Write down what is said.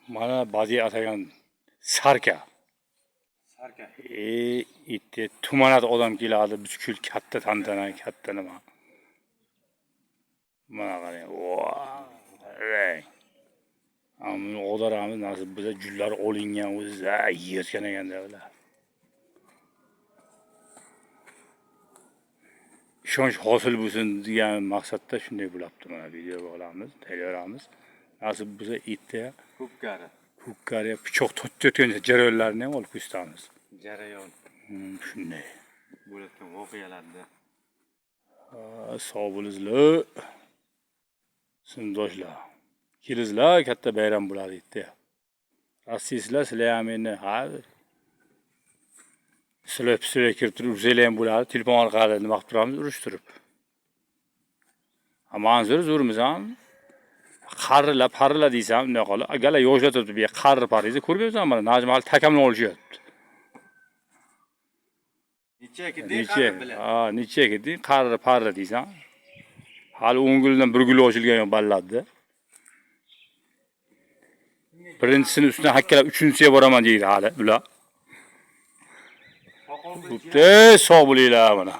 Mana badiiy atagan sarka. Sarka. Itti tumanat odam keladi, butkul katta tantana, katta nima. Mana qarang. Rang. Buni ag'daramiz, nasib bo'lsa jullar olingan o'zi, yeyotgan ekanda ular. Ishonch hosil bo'lsin degan maqsadda shunday bo'lyapti. Mana videoga olamiz, tayyoramiz. Nasib bo'lsa erta Ko'pkari. Ko'kkari pichoq tortayotgan jarayonlarni ham olib ko'rsatamiz. Jarayon Shunday. bo'layotgan voqealarni. Sog' bo'linglar. Sinfdoshlar. Kelinglar, katta bayram bo'ladi erta. Rossiyasizlar, sizlar ham endi ha sizlar pislar kirib turib ursanglar ham bo'ladi. Telefon orqali nima qilib turamiz, urushtirib. Ha, Manzur zo'rmiz ham. Qarila parila deysam, unday qolib, gala yoshlar turibdi, bu yerga qarri parrizni ko'rmayapsan mana Najm hali takamni olishyapti. Necha ketdi Necha? qarib bilan. Ha, necha ketding? Qarri parri deysan. Hali 10 guldan bir gul ochilgan yo'q balladda. Birinchisini ustidan hakkalab uchinchisiga boraman deydi hali ular. Bo'pti, sog' bo'linglar mana.